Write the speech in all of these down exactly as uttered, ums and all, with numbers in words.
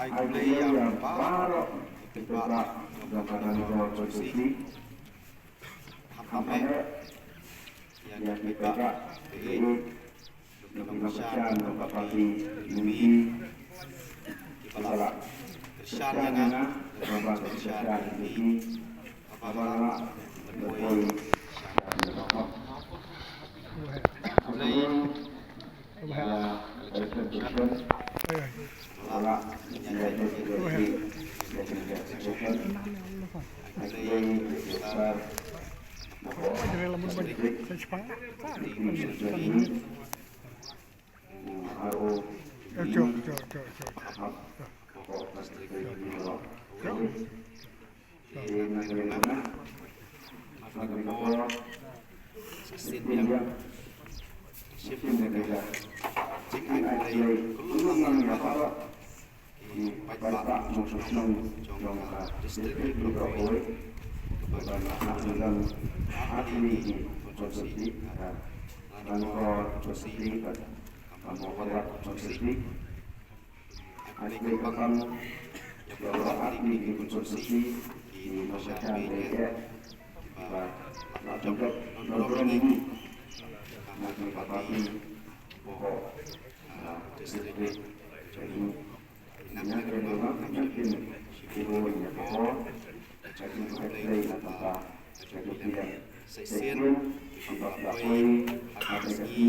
Ai khublei ïa baroh ki paidbah jong ka Nongkrem Constituency. Khamtam eh ïa ki paidbah, ki paidbah jong ka party U D P, kiba la kyrshan ïa nga, kiba la kyrshan ïa nga, kiba la poi sha ka. Khublei. Ki paidbah nongshong shnong jong ka district Ri Bhoi, kiba na ka liang Artylli constituency, ka Nongkrem constituency, ka Mawkyrwat constituency. Ai khublei kyrpang ïa baroh artylli ki constituency, ki nongkyrshan lehse kiba la jop nongdom ïa ngi na ka party hapoh, ah, district jong ngi. Nang ïa ka nongdom ïa ngi hapoh. Ka jingkhublei na ka bynta ka jingkhublei sa shisien kiba la poi ha ka sngi,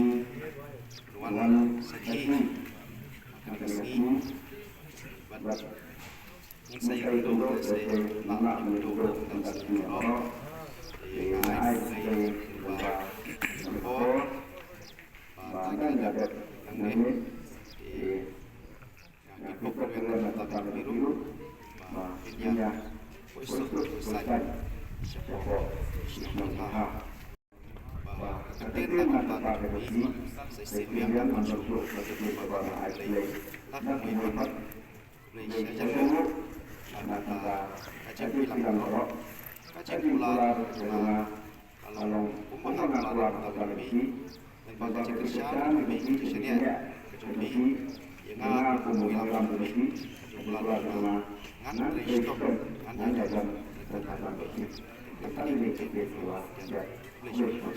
wan sakhi ha ka sngi. Bad ngin sa ïakynduh lehse la ïakynduh ha ka sngi baroh. Te nga ai khublei ïa ka por ba ngi la dep nangne. Te Nga kyrpad ïa ka bynta ka ruh ba ngin ïa poi suk poi saiñ shapoh shnong Mawkha. Ba ka ktien na ka bynta ka ruh sa shisien biang ka mynsiem ka jong u Bah Blei. Lada ngim pat khublei sha jan ruh na ka bynta ka jingpynlong baroh, ka jingkular jong nga. Ka long kumba nga kular mynta ka lynti, lyngba ka jingkyrshan ka jingshaniah ka jong phi ïa nga kum u nongïalam jong phi, ka jingkular jong nga ngan trei shitom, ngan ïalam ïa ka jingkyrshan jong phi. Kata hi ka jingkular jong nga. Khublei shibun.